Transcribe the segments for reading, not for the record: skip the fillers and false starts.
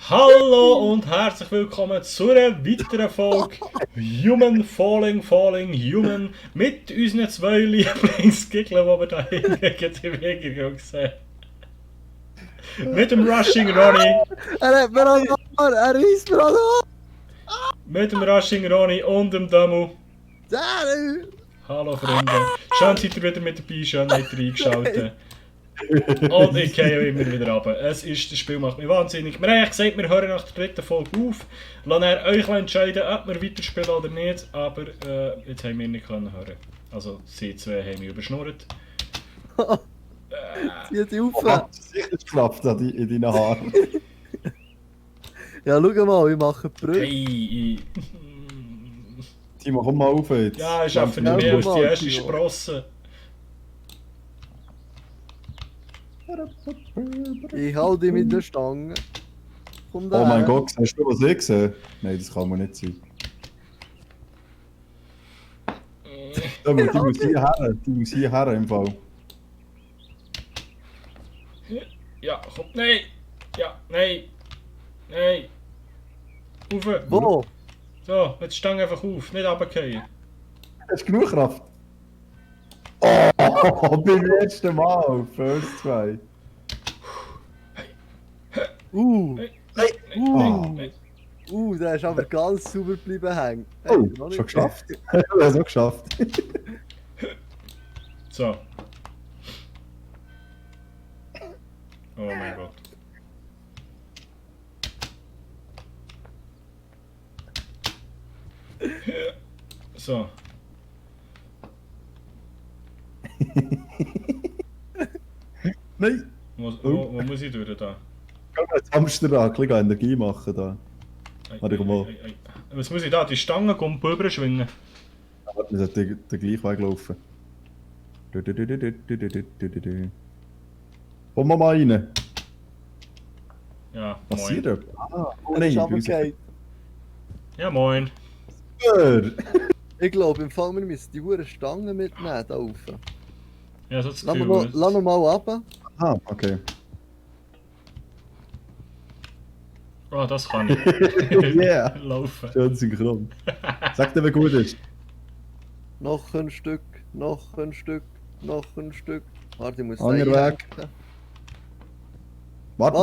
Hallo und herzlich willkommen zu einer weiteren Folge Human Falling Human mit unseren zwei Lieblingsgegner, die wir da hinten im Hintergrund sehen. Mit dem Rushing Ronny, Er hat mir an den Arm, er reißt mir an den mit dem Rushing Ronny und dem Damu. Arm. Hallo Freunde, schön seid ihr wieder mit dabei, schön habt ihr eingeschaltet. Und ich gehe immer wieder runter. Das Spiel macht mich wahnsinnig. Wir haben eigentlich gesagt, wir hören nach der dritten Folge auf. Lasst euch entscheiden, ob wir weiterspielen oder nicht. Aber jetzt haben wir nicht hören. Also sie zwei haben mich überschnurrt. Zieh die auf. Hast du sicher geschnappt in deinen Haaren? Ja, schau mal, ich mache Brücke. Hey, Timo, komm mal auf jetzt. ja, ich schaffe nicht Ja, mehr als komm die mal, erste Timo. Sprosse. Ich halte dich mit der Stange. Komm da Oh mein her. Gott, hast du was ich gesehen? Nein, das kann man nicht sein. Die muss hierher im Fall. Ja, komm, nein! Ja, nein! Nein! Rauf! Wo? So, jetzt stang einfach auf, nicht runterfallen. Hast du genug Kraft? Oh, beim letzten Mal, First Try. Nein, nein, Oh. nein. Der ist aber ganz sauber geblieben hängen. Oh, noch nicht schon geschafft. Ich habe es auch geschafft. So. Oh mein Gott. So. Nein, Wo muss ich durch da? kann man jetzt Hamsterrad ein bisschen Energie machen da. Warte, komm mal. Was muss ich da? Die Stange kommt überschwingen. Warte, wir sollten den gleichen Weg laufen. Komm mal rein. Ja, Passiert moin. etwas? Ah, oh Er nein, ist bei uns- runtergefallen. Ja, moin. Super. Ich glaube, im Fall, wir müssen die Huren Stangen mitnehmen da rauf. Ja, so das Lass Gefühl. noch mal runter. Ah, okay. Oh, das kann ich. Yeah. Laufen. Schön synchron. Sag dir, wer gut ist. Noch ein Stück, noch ein Stück, noch ein Stück. Warte, ich muss da Anderer Weg. einhaken. Warte.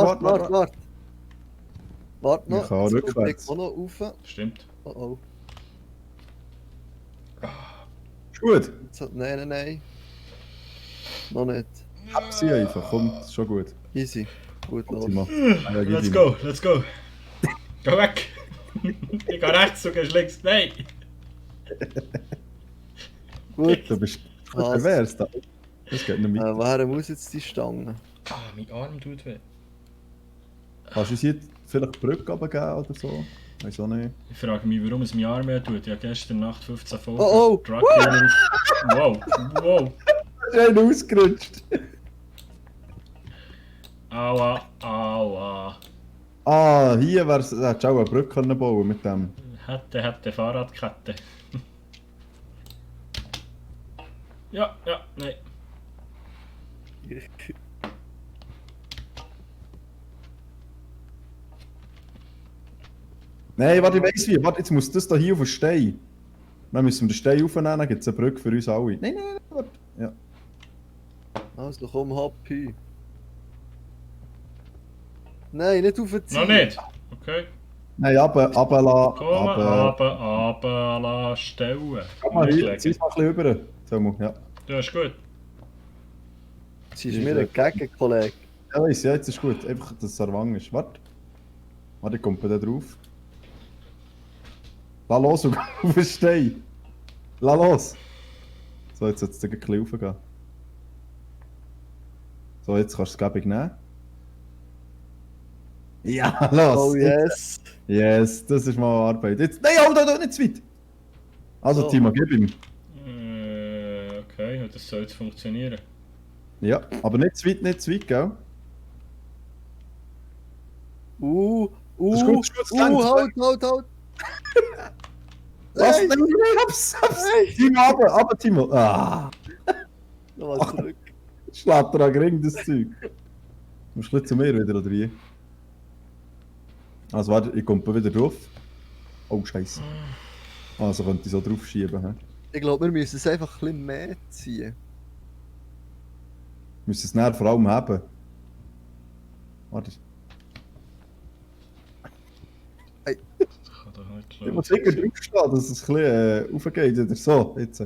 Warte Ich noch. kann auch Jetzt kommt rückwärts. der auch noch rauf. Stimmt. Oh. Ist gut. Nein. Noch nicht. Hab sie einfach, komm, ist schon gut. Easy. Gut los. Timo. Ja, gib Let's ihm. go, let's go. Geh weg. Ich geh rechts, du gehst links. Nein. Gut. Du bist Was? wer ist da? Das geht nicht mit. Woher muss jetzt die Stange? Ah, mein Arm tut weh. Kannst du uns hier vielleicht die Brücke runtergeben oder so? Weiß auch nicht. Ich frage mich, warum es mein Arm weh tut. Ich habe gestern Nacht 15 Folgen Oh, oh. Dracula auf... Wow. Du hast einen ausgerutscht. Aua. Ah, hier hättest du auch eine Brücke können bauen mit dem. Hätte Fahrradkette. Ja, nein. Nein, warte, ich weiss wie. Warte, jetzt muss das da hier auf den Stein. Dann müssen wir den Stein aufnehmen, dann gibt es eine Brücke für uns alle. Nein, warte. Ja. Also komm, Happy. Nein, nicht aufziehen. Noch nicht. Okay. Nein, runterlassen. Komm, aber stellen. Komm mal hier, zieh es mal ein bisschen rüber. Samuel, ja. Du hast gut. Sie ist mir entgegen, Kollege. Ja, weiss, ja, jetzt ist gut. Einfach, dass es erwang ist. Warte, ich komme da drauf. Lass los und geh auf den Stein. Lass los. So, jetzt sollte es ein bisschen raufgehen. So, jetzt kannst du es gäbig nehmen. Ja, los. Oh yes. Yes, das ist mal Arbeit. Jetzt, nein, oh, da nicht zu weit. Also, So. Timo, gib ihm. Okay, das soll jetzt funktionieren. Ja, aber nicht zu weit, gell? Das ist gut, das halt. Was? Nein. Nein, hab's. Timo, aber Timo. Ah, Nochmal zurück. schlägt er an Ring, das Zeug. Musst du ein bisschen zu mir wieder, oder wie? Also warte, ich komme wieder drauf. Oh, scheiße. Also könnte ich so drauf schieben. He? Ich glaube, wir müssen es einfach ein bisschen mehr ziehen. Wir müssen es näher vor allem haben. Warte. Das kann doch nicht Ich muss klar sicher draufstehen, dass es ein bisschen raufgeht oder so. Jetzt.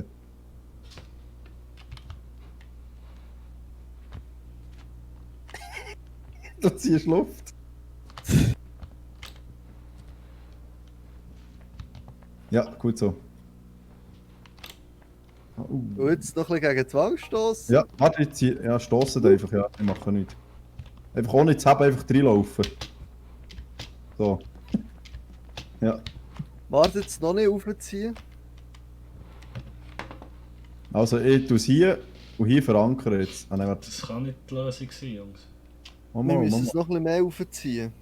Du ziehst Luft. Ja, gut so. Und jetzt noch ein bisschen gegen Zwangsstoss. Ja, warte, ich ziehe. Ja, stossen einfach, ja. Ich mache nichts. Einfach ohne zu haben, einfach reinlaufen. So. Ja. Warte jetzt noch nicht aufziehen. Also, ich tue es hier und hier verankern jetzt. Ah, nein, warte. Das kann nicht die Lösung sein, Jungs. Wir Mama, müssen Mama. es noch ein bisschen mehr aufziehen.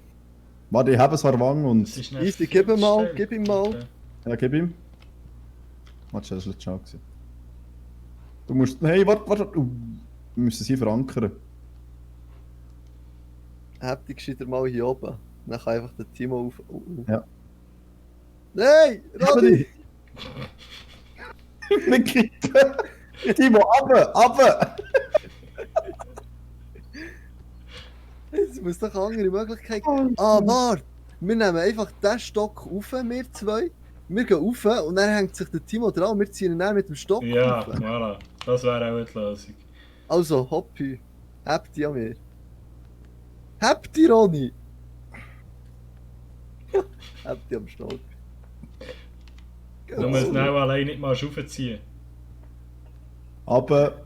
Warte, ich habe es an der Wange Das und. ist nicht Easy, gib ihm mal, viel gib ihm mal. Okay. Ja, gib ihm. Warte, das war letztes Mal. Gewesen. Du musst. Nein, warte. Wir müssen es hier verankern. Habt ihr gescheiter mal hier oben. Dann kann einfach der Timo auf. Ja. Nein! Rodi! Nikita! Timo, runter! Es muss doch eine andere Möglichkeit geben. Ah, warte! Wir nehmen einfach den Stock auf, wir zwei. Wir gehen rauf und dann hängt sich der Timo dran und wir ziehen ihn dann mit dem Stock Ja, rauf. voilà. Das wäre auch die Lösung. Also, Hoppi. Habt ihr an mir? Habt ihr, Ronny? Habt ihr am Stock? Du musst auch allein nicht mal raufziehen. Aber.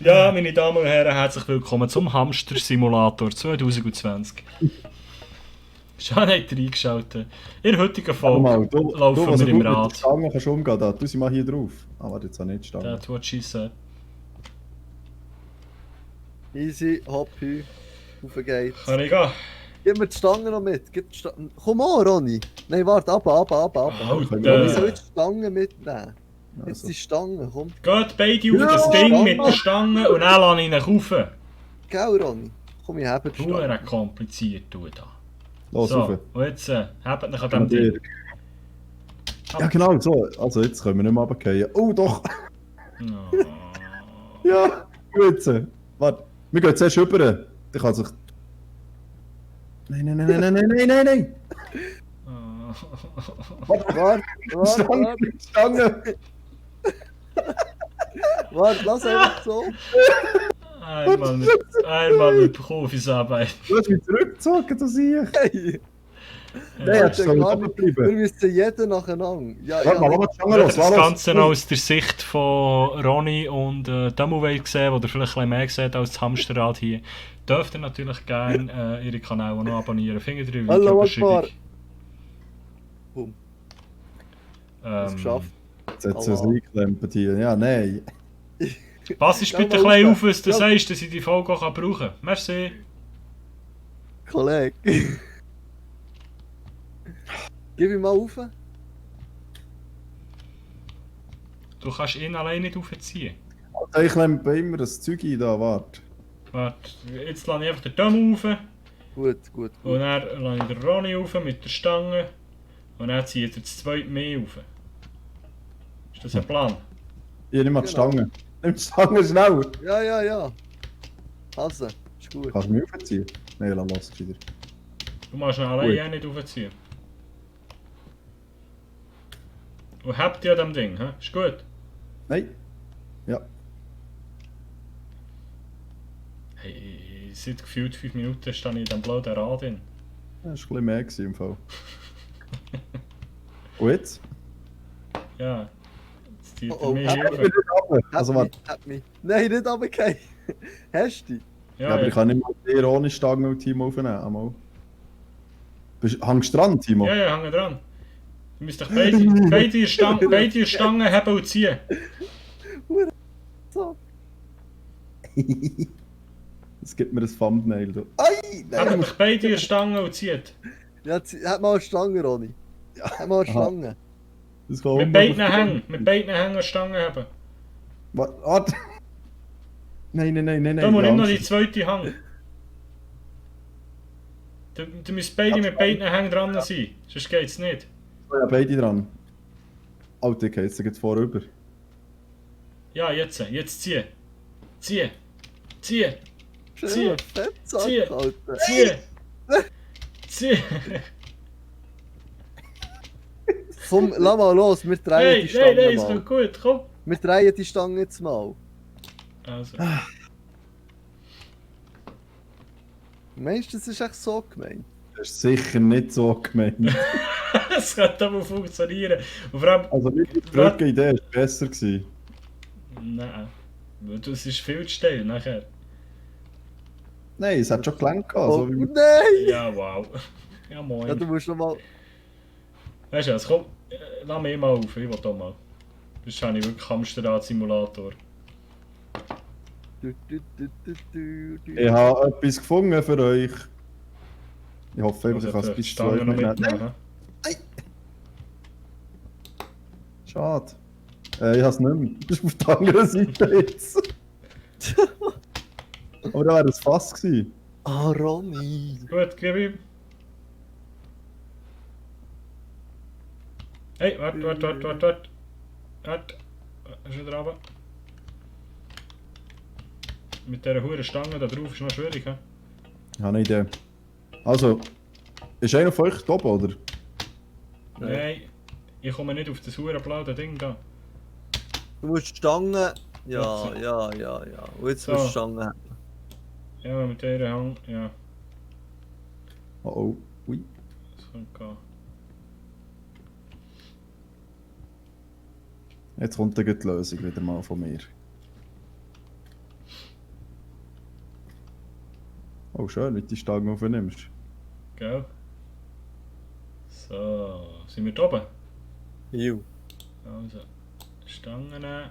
Ja, meine Damen und Herren, herzlich willkommen zum Hamster Simulator 2020. Schon habt ihr eingeschaltet. In der heutigen Folge laufen was wir im mit der Rad. Stange kannst du umgehen, da. Tu sie mal hier drauf. Ah, warte, jetzt habe ich nicht Stange. That's what she said. Easy, Hoppi. Auf geht's. Kann ich gehen? Gib mir die Stange noch mit. Gib die Stange. Komm an, Ronny. Nein, warte, ab. Ronny soll Alter. jetzt die Stange mitnehmen. Jetzt Also. die Stange, komm. Geht beide auf Ja, das Ding Stange. mit der Stange und dann lasse ich ihn rauf. Gell, Ronny? Komm, ich habe die Hure Stange. kompliziert, du da. Los, So, rauf. und jetzt habt ihr an Komm dem dir. Ding. Ja, genau, so. Also, jetzt können wir nicht mehr runterfallen. Oh, doch! Oh. Ja, gut. Warte, wir gehen zuerst rüber. Der kann sich. Nein! Warte. Stange! Warte, lass einfach so. Einmal mit Profisarbeit. Du hast mich zurückgezogen, das sehe ich. Hey, Nein, Ja, jetzt soll ich gar oben nicht. bleiben. wir müssen jeden nacheinander. Ja, Warte mal, lass mal die Stange los. Das lass Ganze los. aus der Sicht von Ronny und Damuway gesehen, der vielleicht ein bisschen mehr sieht als das Hamsterrad hier. Dürft ihr natürlich gerne ihre Kanäle noch abonnieren. Finger drüber, Hallo, Videobeschreibung. Akbar. Boom. Das geschafft. Jetzt hat sie es eingeklemmt hier. Ja, nein. Pass bitte ein Ja, bisschen mal auf, was du ja. sagst, dass ich die Folge auch brauchen kann. Merci. Kollege. Gib ihn mal auf. Du kannst ihn allein nicht aufziehen. Also, ich klemme bei immer das Zeug ein, da, warte. Warte, jetzt lasse ich einfach den Damu auf. Gut. Und dann lasse ich den Ronny auf mit der Stange. Und dann zieht er das zweite mehr auf. Ist das ein Plan? Hier, nimm mal die Genau. Stange. Nimm die Stange schnell. Ja. Also, ist gut. Kannst du mich aufziehen? Nein, lass los, wieder. Du machst ihn allein nicht aufziehen. Und habt ihr an dem Ding, hä? Ist gut. Nein. Ja. Hey, seit gefühlt 5 Minuten stehe ich in diesem blauen Rad drin. Das war ein bisschen mehr gewesen, im Fall. Und jetzt? Ja. Jetzt zieht er Oh, mich hab hier ich auf. Also, warte. Hat mich. Nein, nicht runtergefallen. Hast du die? Ja, Ja, aber ich kann nicht mal dir ohne Stange und Timo aufnehmen. Einmal. Hängst du dran, Timo? ja, hängen dran. Du müsst doch beide Stangen haben und ziehen. So. Das gibt mir ein Thumbnail. Du. Ei! Habt Nein! doch beide Stangen und zieht. Ja, hat mal eine Stange, Ronny. Hat mal eine Aha. Stange. Das kann Mit unmöglich beiden gehen. Hängen. Mit beiden Hängen Stangen haben. Warte! Nein. Da muss ja, nicht noch die zweite Hang. Du müsst beide mit beiden Hängen dran sein, sonst geht's nicht. Ja, beide dran. Alter, okay, jetzt geht vorüber. Ja, jetzt zieh. Zieh. Zieh. Schön, Zieh. Fettsack, Alter. Zieh. Zieh. Komm, lass mal los, wir drehen Hey, die Stange nein, es mal. geht gut, komm. Wir drehen die Stange jetzt mal. Also. Meinst du, das ist echt so gemeint? Das ist sicher nicht so gemeint. Es könnte aber funktionieren. Und vor allem... Also meine Brücke-Idee war besser gewesen. Nein. Das ist viel zu steil nachher. Nein, es hat schon gelangt. Oh So wie... nein! Ja, wow. Ja, Ja, moin. du musst noch mal... Weißt du was, komm, lass mich mal auf, ich will da mal. Das habe ich wirklich Hamsterrad-Simulator. Ich habe etwas gefunden für euch. Ich hoffe einfach, ich kann es die bis zu Stange euch noch mitnehmen. mitnehmen. Schade. Ich habe es nicht mehr. Das ist auf der anderen Seite jetzt. Aber da wäre es fast gewesen. Ah, Ronny! Gut, gib ihm. Hey, warte. Warte. Ist wieder runter. Mit dieser hohen Stange da drauf ist noch schwierig, hä? Ich habe eine Idee. Also, ist einer von euch da oben, oder? Nein, ich komme nicht auf das hure blaue Ding da. Du musst die Stange... Ja, Jetzt. ja. Und jetzt So. musst du die Stange haben. Ja, mit dieser Hang, ja, Oh oh. Ui. das könnte gehen. Jetzt kommt dann die Lösung wieder mal von mir. Oh schön, wie du die Stange aufnimmst. Gell? So, sind wir da oben? Ju. Also, Stangen nehmen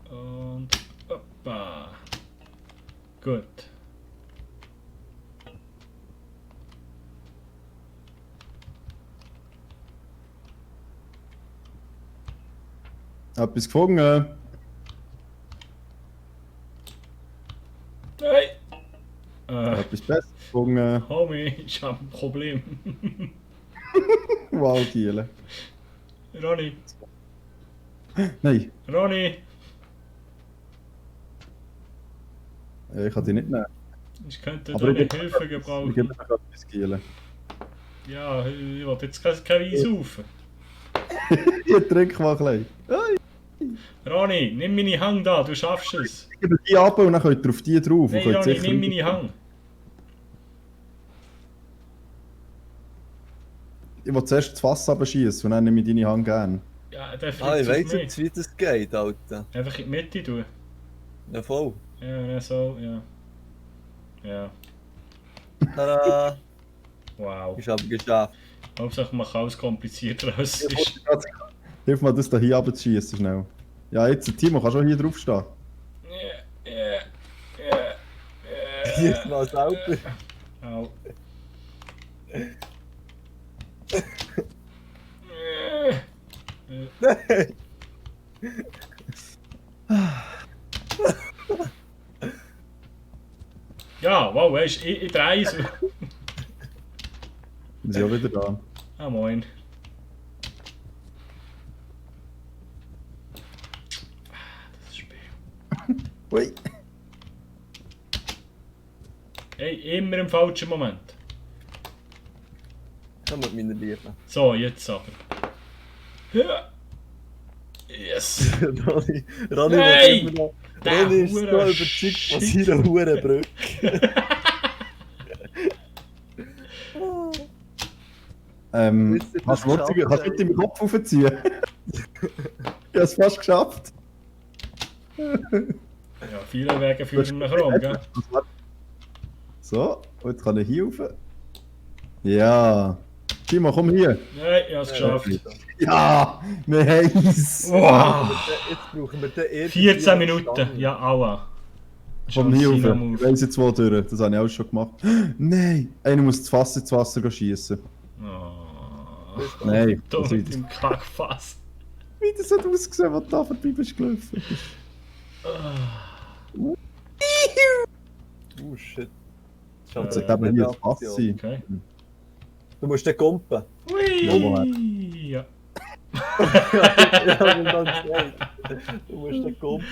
und hoppa. Gut. Etwas gefunden? Hey! Etwas besser gefunden? Homie, ich hab ein Problem. Wow, Giele. Ronny, Nein, Ronny! ich kann die nicht nehmen. Ich könnte Aber deine ich- Hilfe Ich gebe gebrauchen. dir noch etwas, Giele. Ja, ich will jetzt kein Wein saufen. Hier, trink mal ein bisschen. Ronny, nimm meine Hang da, du schaffst es. Ich gebe die ab und dann könnt ihr auf die drauf. und Nein, könnt Ronny, sicher nimm meine Hang. Ich will zuerst das Fass abschießen und dann nehme ich deine Hand gerne. Ja, der Ah, fliegt ich auf weiss mich. jetzt, wie das geht, Alter. Einfach in die Mitte tun. Ja, voll. Ja, dann so, ja. Ja, Tada! wow. Ist aber geschafft. Hauptsache man kann alles komplizierter als es ist. Hilf mir, das da hier abzuschießen schnell. Ja, jetzt, Timo, kannst du auch hier drauf stehen. Jetzt mal selber. Au. Nein! Ja, wow, weißt du, ich drehe es. Wir sind auch wieder da. Ah, moin. Das Spiel. Ui. Hey, immer im falschen Moment. Komm mit meiner Liebe. So, jetzt aber. Ja. Yes. Ronny Hey! will immer noch. Der Ronny ist so Hure überzeugt von Shit. seiner Hurenbrücke. Willst du das Kannst du geschafft, kannst du mit deinem Kopf aufziehen? Ich habe es fast geschafft. Ja, viele Wege führen nach Rom, gell? So, und jetzt kann ich hier rauf. Ja. Timo, komm hier. Nein, ich hab's geschafft. Ja, nice. Wow. Jetzt brauchen wir den ersten 14 Minuten. Ja, aua. Komm hier John Cena rauf. Ich Move. weiss jetzt wo durch. Das habe ich auch schon gemacht. Nein, einer muss das Fass ins Wasser schießen. Oh. Nein, Du das mit ist dem Kackfass. wie das hat ausgesehen, was da vorbei bist gelaufen. Oh shit. Jetzt sollte eben hier das Fass sein. Okay. Du musst den kumpen. Hui! Ja. Ja, wenn man sagt. Du musst den kumpen.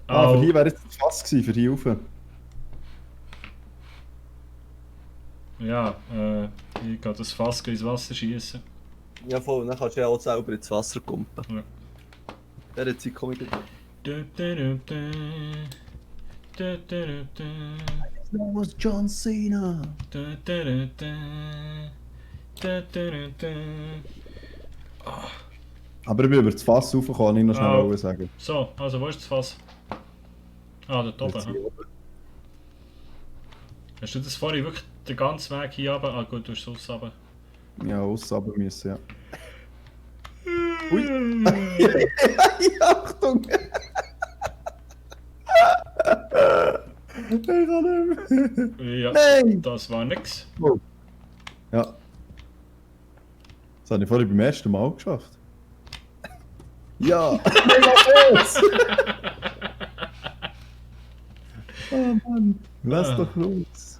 Ah, Au. für hier wäre jetzt das Fass gewesen, für hier rauf. Ja, ich kann das Fass ins Wasser schießen. Ja, voll. Dann kannst du ja auch selber ins Wasser kumpen. Ja. Der Zeit komme ich gleich. That was John Cena. Aber ich bin über das Fass raufgekommen, kann ich noch schnell Ah. sagen. So, also wo ist das Fass? Ah, dort oben. Jetzt hä? hier oben. Hast du das vorhin wirklich den ganzen Weg hier runter? Ah gut, du hast es runter. Ja, aussen runter müssen, ja. Ui! Achtung! Ich kann nicht mehr. Ja, Nein! das war nix. Ja. Das habe ich vorhin beim ersten Mal geschafft. Ja! Los! Oh Mann! Lass Ah. doch los!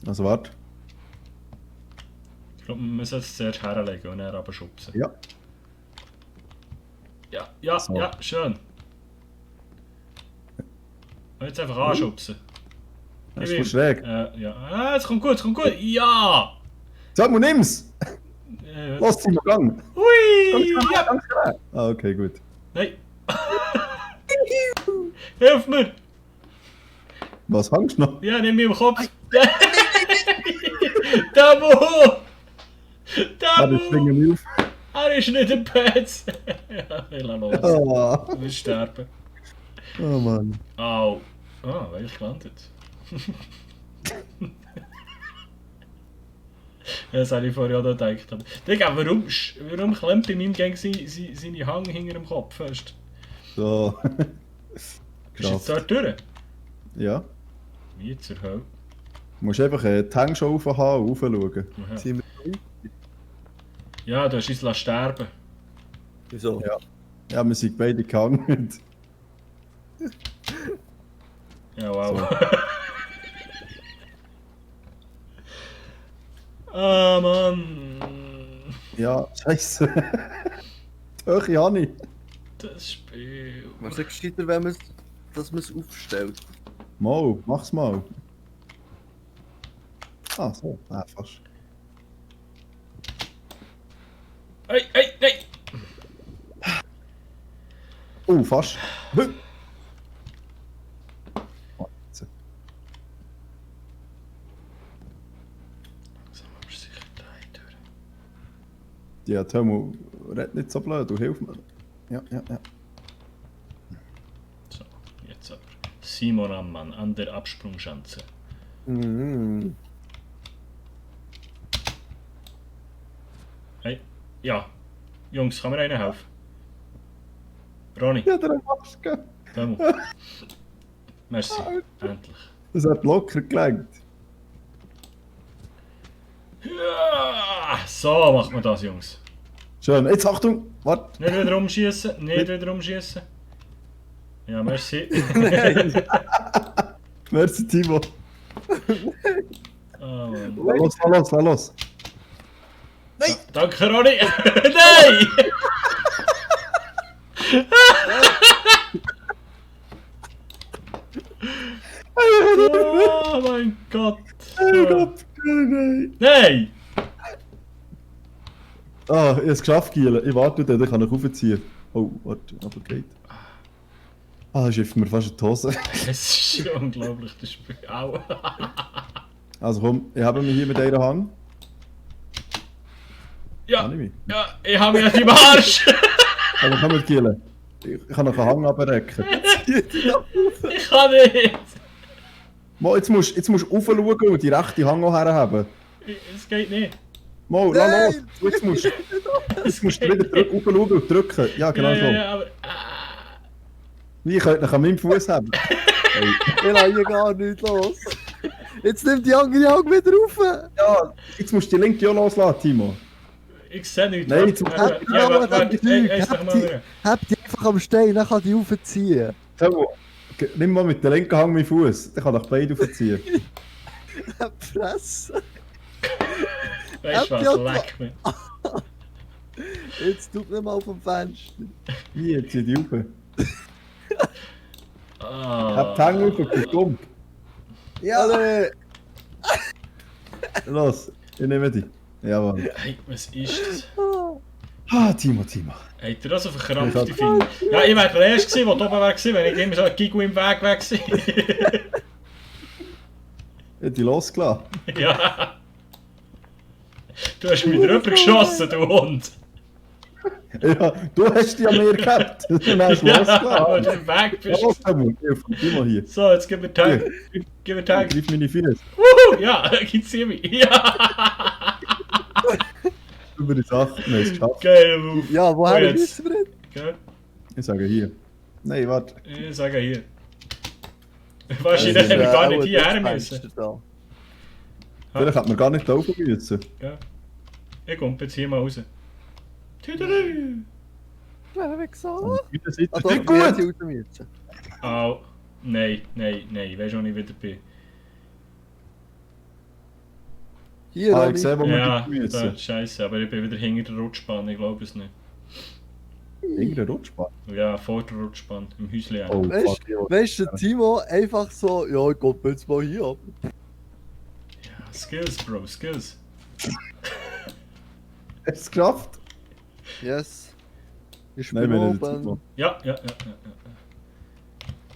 Also warte. Ich glaube, wir müssen es zuerst herlegen und dann runterschubsen. Ja. Ja, ja, So. ja, schön. Und jetzt einfach anschubsen. Das Gib ist ihm. schräg. Ja. Ah, es kommt gut, es kommt gut. Ja! Sag mal, nimm's! Lass sie mal gang! Hui! Ja! Ah, okay, gut. Nein! Hilf mir! Was hängst du noch? Ja, nimm mich im Kopf! Tabu! Warte, ich springe Tabu! mich auf. Er ist nicht im Pets! Ja, ich lass los. Ah. Du wirst sterben. Oh Mann. Au! Ah, weil ich gelandet. Ja, das habe ich vorher auch noch gedacht. Aber, Digga, warum klemmt bei meinem Gang seine Hang hinter dem Kopf fest? So. Bist du jetzt dort durch? Ja. Wie zur Hölle? Du musst einfach die Hänge schon aufhaben und raufschauen. Woher? Sind wir Ja, du hast uns lassen sterben. Wieso? Ja. Ja, wir sind beide gehangen. Ja, wow. Ah, Mann. Ja, scheiße. Die Höhe habe ich. Das Spiel. Was ist gescheiter, wenn man dass man es aufstellt? Mal, mach's mal. Ah, so. Ah, fast. Hey, hey, hey! Oh, fast. Oh, jetzt. Langsam aber sicher da durch. Ja, Tomo, red nicht so blöd, du hilf mir. Ja, ja, ja. So, jetzt aber. Simon Ammann an der Absprungschanze. Mhm. Hey, ja. Jungs, kann mir einer helfen? Ronny, Ja, der Maske. Demo. Merci, endlich. Das hat locker gelenkt. Ja, so macht man das, Jungs. Schön. Jetzt Achtung, warte. Nicht wieder umschießen, nicht wieder umschießen. Ja, merci. Merci, Timo. Oh, Mann. Los, los, los, los. Danke, Ronny. Nein! Oh mein Gott. Nein. Nein! Ah, ich habe es geschafft, Giele. Ich warte, dann kann ich aufziehen. Oh, warte, aber geht. Ah, das schifft mir fast in die Hose. Es ist unglaublich, das Spiel. Au. Also komm, ich habe mich hier mit einer Hang. Ja, Kann ich mich? ja, ich habe mich an die Arsch. Aber komm mit Giele. Ich kann noch einen Hang abrecken. Ich kann nicht. Mo, jetzt musst du raufschauen und die rechte Hang auch herhaben. Es geht nicht. Mo, lass los. Jetzt musst du wieder raufschauen und drücken. Ja, genau so. Ja, aber... Wie, ich könnte ihn an meinem Fuß haben. Ich lasse hier gar nicht los. Jetzt nimmt die andere Hand wieder rauf. Ja, jetzt musst du die linke auch loslassen, Timo. Ich sehe nichts. Nein, jetzt Warte, musst ja, warte, hey, noch mal. Habt die einfach am Stein, dann kann die aufziehen. Timo, Nimm mal mit der linken Hand meinen Fuß, dann kann ich beide aufziehen. Fresse. Weißt du was, Ja, leck mich. Jetzt tut nicht mal auf dem Fenster. Hier, jetzt zieh die rauf. Hab die Ah. Hänge auf und geh dumm. Ja, nee. Los, ich nehme dich. Jawohl. Hey, was ist das? Ah, Timo. Habt ihr das so verkrampfte Finger? Ja, ich wäre der Erste gewesen, der oben wäre gewesen, wenn ich immer so ein Gigu im Weg wäre gewesen. Ich hab die losgelassen. Ja. Du hast mich drüber geschossen, du Hund. Ja, du hast die an mir gehabt. Dann hast du Ja, losgelassen. weil du im Weg bist. Los, Timo hier. So, jetzt gib mir Tag. Gib mir Tag. Greif meine Füße. Ja, gibt's mich. Ja. Über die Sache. Nein, es geschafft. Geil, Move. Ja, Oh, woher jetzt. wissen wir nicht? Gell? Ich sage hier. Nein, warte. Ich sage hier. Wahrscheinlich Das ist, hätten wir gar nicht auch hierher das müssen. Fenster da. Vielleicht hat man gar nicht laufen müssen. Ja. Ich komme jetzt hier mal raus. Tüdelü. Wer hat gesagt? Auf der Seite Ah, ist doch, nicht wir hätten gut. raus müssen. Au. Nein, ich weiß schon nicht, wie ich bin. Hier, Ah, Ronny. ich sehe, wo Ja, wir müssen. das ist scheiße, aber ich bin wieder hinter der Rutschbahn, ich glaube es nicht. Irgendein Rutschbahn. Ja, vor der Rutschbahn, im Häuschen. Ja. Oh, Weißt fuck, ja. Weißt du, der Timo einfach so, ja, ich gehe jetzt mal hier ab. Ja, Skills, Bro, Skills. Hast du es geschafft? Yes. Ich Nein, bin wir haben den oben. Timo. Ja.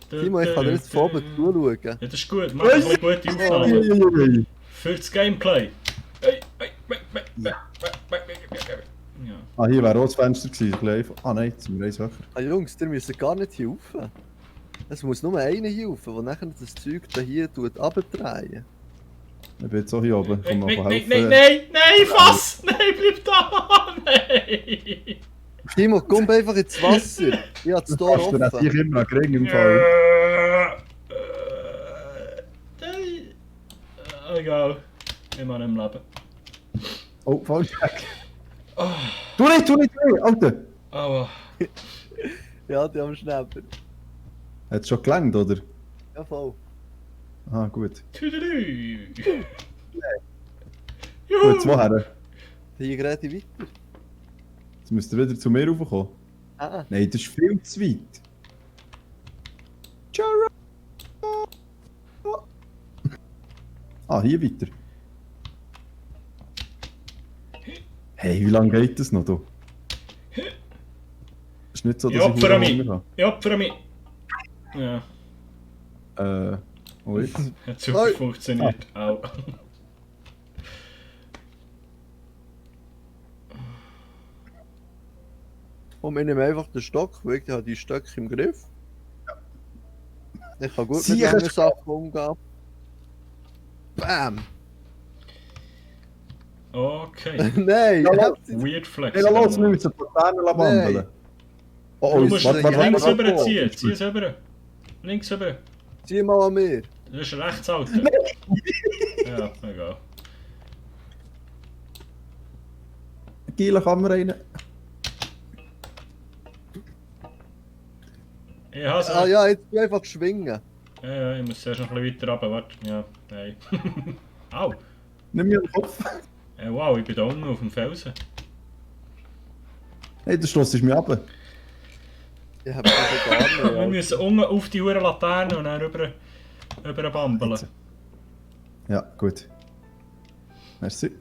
Timo, ich kann dir jetzt von oben zuschauen. Ja, das ist gut, mach eine gute Aufnahme. Uiuiui. Für das Gameplay. Ja. Ah, hier wäre auch das Fenster gewesen. Ein bisschen einfach. Ah nein, jetzt sind wir eins höher. Ah, Jungs, ihr müsst gar nicht hier rauf. Es muss nur einer hier rauf, der nachher das Zeug da hier abdrehen. Ich bin jetzt auch hier oben. Komm mal helfen. Nein, was? Nein, bleib da! Nein! Timo, komm einfach ins Wasser. Ich habe das Tor Hast du das offen. hier immer einen Ring im Fall? Nein! Egal. Immer im Leben. Oh, falsch. Tu nicht, Alter! Aua. Ja, die haben Schnäpper. Hat es schon gelangt, oder? Ja, voll. Ah, gut. Tüdelü. Gut, jetzt woher? Hier gerade weiter. Jetzt müsst ihr wieder zu mir raufkommen. Ah, Nein, das ist viel zu weit. Tschara. Ah, hier weiter. Hey, wie lange geht das noch, du? Ist nicht so, dass Ich opfere verdammt mich. Hunger Ich opfere mich. Ja, habe. Oh, jetzt? hat super Oi. funktioniert. Au. und wir nehmen einfach den Stock, weil ich habe die Stöcke im Griff. Ich kann gut Sicher mit anderen ist- Sachen umgehen. Bam! Okay. Nein! Ja, ich hab sie- Weird Flex. Hey, los, wir müssen die Laterne wandeln. Nein. Oh, Du jetzt, musst warte, links warte, rüber warte. ziehen. Zieh es rüber. Links rüber. Zieh mal an mir. Das ist rechts, Alter. Ja, egal. Geile Kamera rein. Ich hasse. Ah ja, jetzt tu einfach schwingen. Ja, ich muss zuerst noch ein bisschen weiter runter. Warte. Ja, nein. Au. Nimm mir den Kopf. Wow, ich bin da unten auf dem Felsen. Hey, der Schloss ist mir ab. Ich hab das gar nicht. Wir Alter. müssen unten auf die hure Laterne und dann rüber bambeln. Ja, gut. Merci.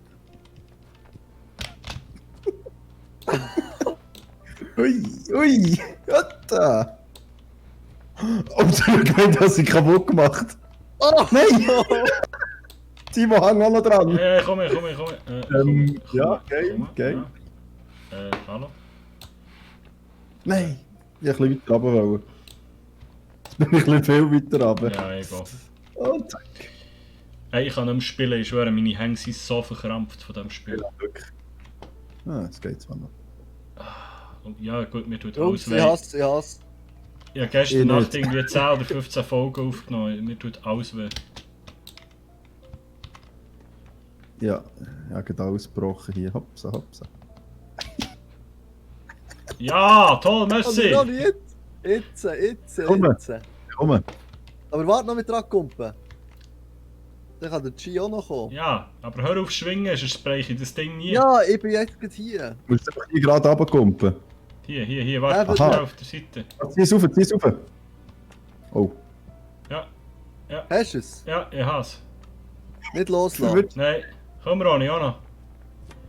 Ui, Alter. Oh, du hast das kaputt gemacht. Oh, Nein! Timo, hang auch noch dran. Ja, komm her. Ja, geil. Hallo? Nein! Ich wollte ein bisschen weiter runter. Wollen. Jetzt bin ich ein bisschen viel weiter runter. Ja, ich gehe. Oh, zack. Hey, ich kann nicht mehr spielen, ich schwöre, meine Hände sind so verkrampft von diesem Spiel. Wirklich. Ah, es geht zwar noch. Ja gut, mir tut Jungs, alles ich weh. hasse. Ich habe gestern Ich Nacht nicht. irgendwie 10 oder 15 Folgen aufgenommen, mir tut alles weh. Ja, ich habe gerade alles gebrochen hier. Hopsa. Ja, toll, Also merci! noch nicht. Jetzt. Komm. Jetzt. komme. Aber warte noch mit dran, Kumpen. Dann kann der G auch noch kommen. Ja, aber hör auf schwingen, sonst breche ich das Ding nie. Ja, ich bin jetzt gerade hier. Du musst einfach hier gerade runterkumpen. Hier, warte, Aha. hier auf der Seite. Zieh es rauf, zieh es rauf. Oh. Hast du es? Ja, ich has. Nicht loslassen. Verwirrt. Nein, komm Ronny, auch noch.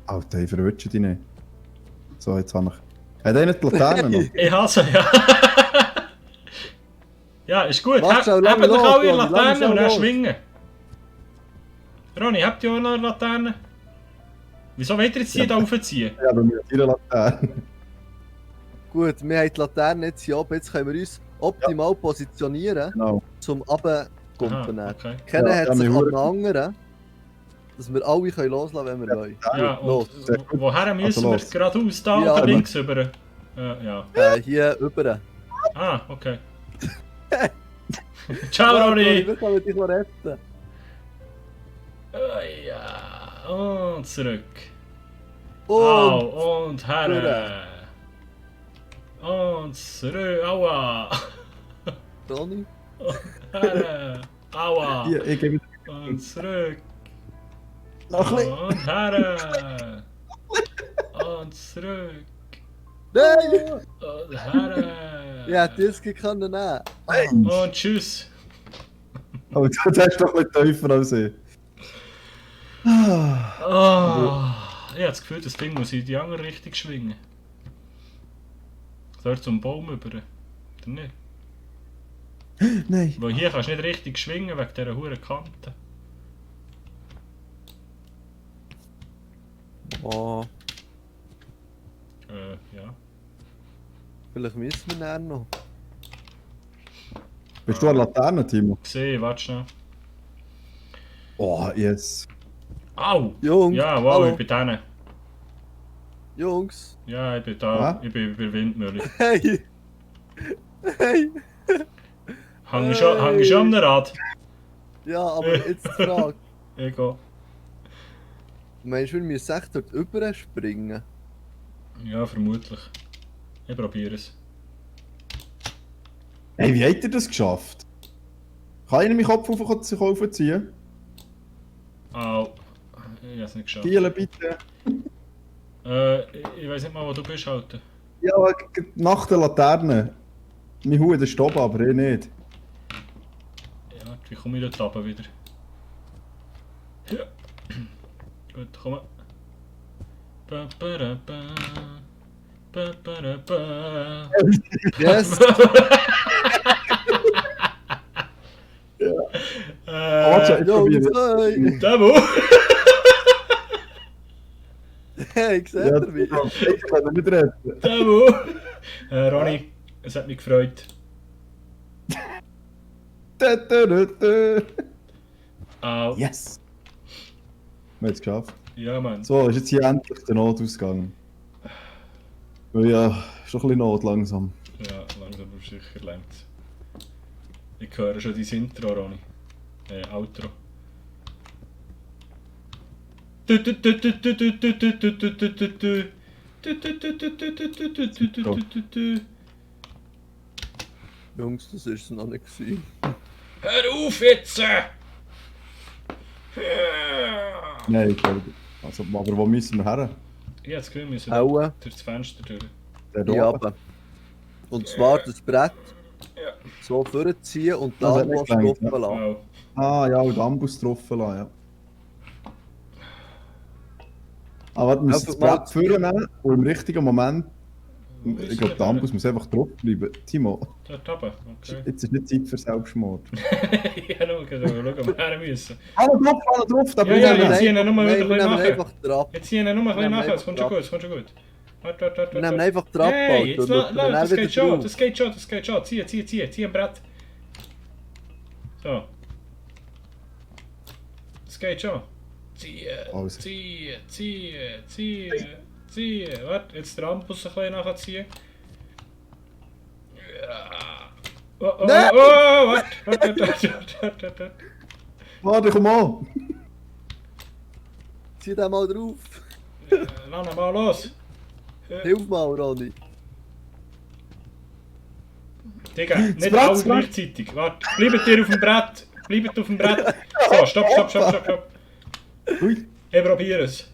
Alter, ich verwünsche dich nicht. So, jetzt habe ich. Hat er nicht die Laterne noch? Ich hasse, ja. Ja, ist gut. Mach schon, lass Habt mich doch los, alle Ronny, lass mich Laternen schon und dann los. schwingen. Ronny, habt ihr auch noch eine Laterne? Wieso wollt ihr jetzt hier da raufziehen? Ja, aber mit ihrer Laterne. Gut, wir haben die Laterne jetzt hier oben. Jetzt können wir uns optimal positionieren, Genau. zum runterkumpen. Aha, okay. Keiner Ja, hat ja, sich wir an den anderen, dass wir alle können loslassen können, wenn wir wollen. Ja, und Los. woher müssen Also wir los. geradeaus da Ja, oder aber- links über? Ja. Hier über. Ah, okay. Ciao Ronny! Wir können dich noch retten. Ja, und zurück. Und Au, und her. Und zurück. Aua. Ronny. Her. Aua. Hier, ich gebe Und zurück. noch ein bisschen. Und her. Und zurück. Nein! Und her. Ja, das können nehmen. Und tschüss. Aber du hast doch ein bisschen tiefer als ich. Oh, ich habe das Gefühl, das Ding muss in die andere Richtung schwingen. Soll zum Baum über? Oder nicht? Nein. Weil hier kannst du nicht richtig schwingen wegen dieser hohen Kante. Oh, Ja. vielleicht müssen wir dann noch. Bist du eine Laterne, Timo? Gesehen, warte schnell. Oh, yes. Au! Jungs, Ja, wow, hallo. ich bin da. Jungs. Ja, ich bin da. Ja? Ich bin bei der Windmühle. Hey! Hey! Hang ich schon am Rad? Ja, aber jetzt die Frage. Ich gehe. Meinst du, wir müssen echt dort rüber springen? Ja, vermutlich. Ich probiere es. Hey, wie habt ihr das geschafft? Kann ich meinen Kopf aufziehen? Au. Ich habe es nicht geschafft. Gielen, bitte. Ich weiß nicht mal, wo du bist, Alter. Ja, nach der Laterne. Mein Hut ist oben, aber ich nicht. Ja, wie komme ich dort runter wieder? Ja. Gut, komm. Ba, ba, da, ba. Ba, ba, da, ba. Yes! Warte, ich Jungs, probiere. hey! Demo! Hey, seht Ja, ihr mich? ich kann nicht retten. Demo! Ronny, es hat mich gefreut. Au. Yes! Wir haben es geschafft. Ja, Mann. So, ist jetzt hier endlich der Notausgang. Weil ja, ist doch ein bisschen Not langsam. Ja, langsam aber sicher längt's. Ich höre schon dein Intro, Ronny. Outro. Jungs, das ist es noch nicht gewesen. Hör auf jetzt! Nein, ich glaube. Also, aber wo müssen wir her? Ich hätte das Gefühl, wir müssen Aua. durch das Fenster durch. Der Hier da oben. runter. Und zwar das Brett Ja. so vorziehen und Das da hat nicht was gelangt, drauf lassen. Wow. Ah ja, und den Ambus drauf lassen, ja. Aber wir müssen das mal- Brett vornehmen und im richtigen Moment. Wo Ich müssen glaube, wir der Ambus muss einfach drauf bleiben. Timo, Dort oben, okay. jetzt ist nicht Zeit für Selbstmord. Ja, schau, wo wir her müssen. Alle drauf, da Ja, brauchen ja, wir jetzt nicht. ziehen wir nur mal wieder Nein, ein wir bisschen nehmen nachher. einfach den Ab. Jetzt ziehen wir nur mal ein bisschen Wir nehmen nachher, es kommt schon einfach gut, es kommt schon gut. Warte. Wir nehmen einfach den Ab. Hey, jetzt und schauen dann das wieder geht schon, drauf. das geht schon, das geht schon. Zieh am Brett. So. Das geht schon. Also. Zieh. Warte, jetzt den Ambus ein bisschen nachziehen. Ja. Oh, Nein! warte. Warte, komm an! Zieh den mal drauf. Lass ihn mal los. Hilf mal, Ronny. Digga, nicht Brett, alle das Brett. gleichzeitig. Warte, bleibt ihr auf dem Brett. Bleibt auf dem Brett. So, stopp. Ui, Ich probiere es.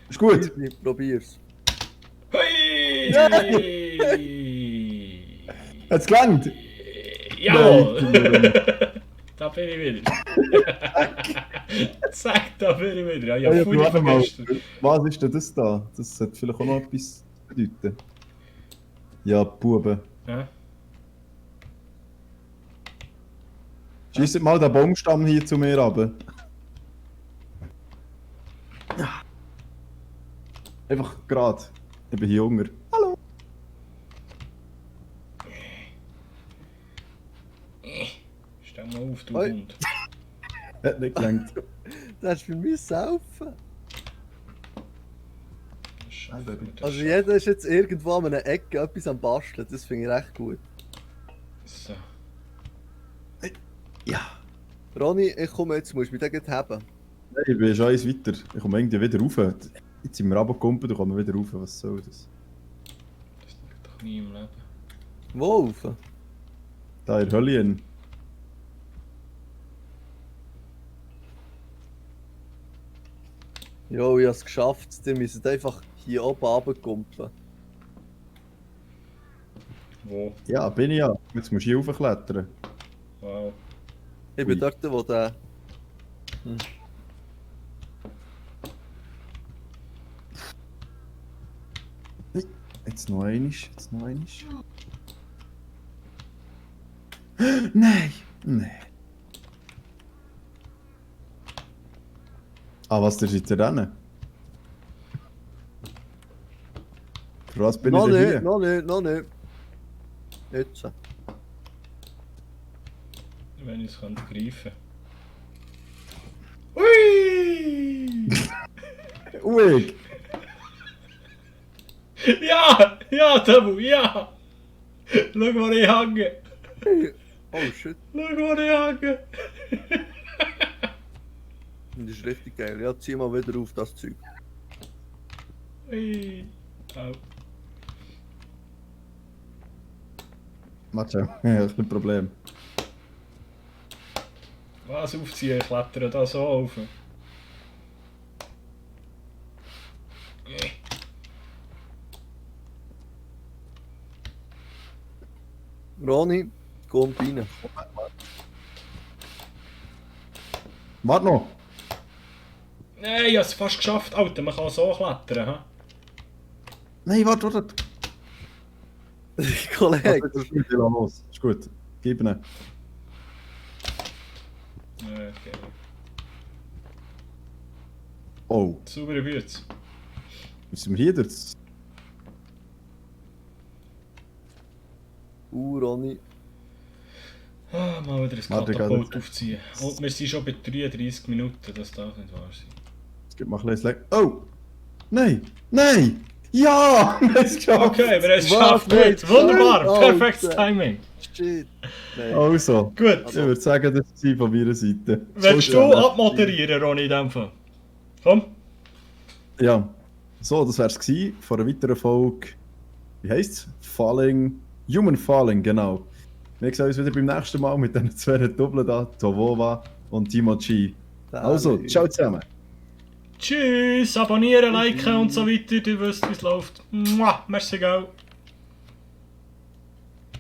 ist gut. Ich probier's. Hui! Hat's gelangt? Jawohl! Nein. Da bin ich wieder. Zack, da bin ich wieder. Ja, Ja, ja, Pfui warte mal. vergessen. Was ist denn das da? Das sollte vielleicht auch noch etwas bedeuten. Ja, Buben. Ja. Schiesst mal den Baumstamm hier zu mir runter. Einfach gerade. Ich bin hier Hunger. Hallo. Stell mal auf, du Hoi. Hund. Hat nicht gelangt. Das ist für mich saufen. Nein, Baby. Also jeder ist jetzt irgendwo an einer Ecke etwas am Basteln. Das finde ich recht gut. So. Ja. Ronny, ich komme jetzt, du musst mich da gleich haben. Nein, ich bin schon eins weiter. Ich komme irgendwie wieder rauf. Jetzt sind wir runtergekumpelt, dann kommen wir wieder rauf. Was soll das? Das liegt doch nie im Leben. Wo rauf? Da in der Hölle. hin. Jo, ich habe es geschafft. Die müssen einfach hier oben runterkumpeln. Wo? Ja, bin ich ja. Jetzt musst du hier raufklettern. Wow. Ich bin Ui. dort, wo der... Jetzt noch einiges, jetzt noch einiges. Nein! Nein. Ah, was, der seid ihr denn? Für was bin Noch ich denn nicht, hier? noch nicht. Jetzt. Wenn ich es könnte greifen. Ui! Uig! Ja! Ja, Tabu, ja! Schau, wo ich hänge! Oh shit, Schau, wo ich hänge! das ist richtig geil. Ja, zieh mal wieder auf das Zeug. Ui! Au. Warte, ich habe ein Problem. Was aufziehen? Ich klettere da so auf. Ronny, komm rein. Warte noch! Nein, ich habe es fast geschafft, Alter. Man kann so klettern. Ha? Nein, warte! Kollege, Warte, jetzt ist los. Ist gut. Gib ihn. Okay. Oh, Saubere Bütze. müssen wir hier durch? Ronny. Ah, mal wieder ein Warte, Katapult gerade. aufziehen. Und wir sind schon bei 33 Minuten, das darf nicht wahr sein. Es gibt mal ein bisschen Slack. Oh! Nein! Nein! Ja! Wir haben es geschafft! Okay, wir haben es Was? geschafft. Nein, Gut, wunderbar. Alter. Perfektes Timing. Shit. Nein. Also, Gut. ich würde sagen, das ist von meiner Seite. Willst So, du abmoderieren, Ronny, in dem Fall? Komm. Ja. So, das wär's gewesen von einer weiteren Folge. Wie heisst's? Human Falling, genau. Wir sehen uns wieder beim nächsten Mal mit den zwei Doppeln da, Tovova und Timo G. Also, ciao zusammen. Tschüss, abonnieren, liken und so weiter. Du wisst, wie es läuft. Mua, merci, gell.